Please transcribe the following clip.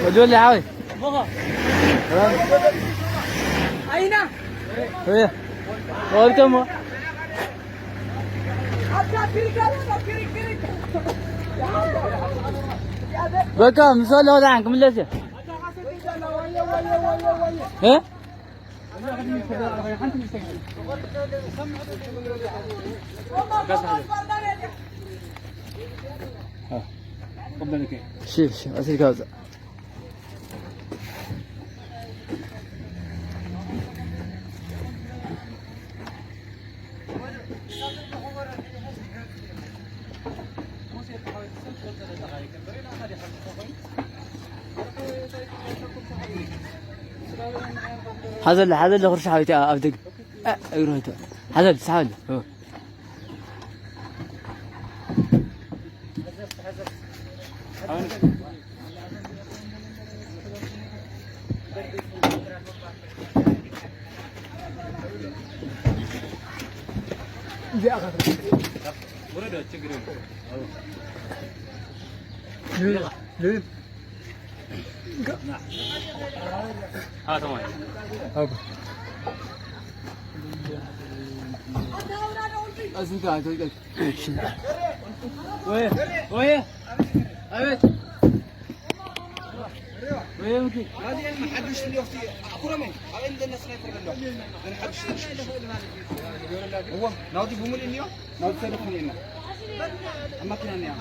ወጆለ ሓወይ። ኣይና። እየ። ወልከሞ። በቃ፣ ምስ በላሁ ደሓን ክምለስ እየ። እ? እሺ፣ እሺ፣ ኣሲልካ ውፅእ። ሓዘለ፣ ሓዘለ፣ ኽርሻ ሓዊት ኣብ ደግ-፣ እ፣ እግሩ ኸይተ-፣ ሓዘለ፣ ሓዘለ። እ። ናውዲ ብምሉእ እኒኦ፣ ናውዲ ሰለፍ እኒኤና። ኣብ ማኪና እኒኣ።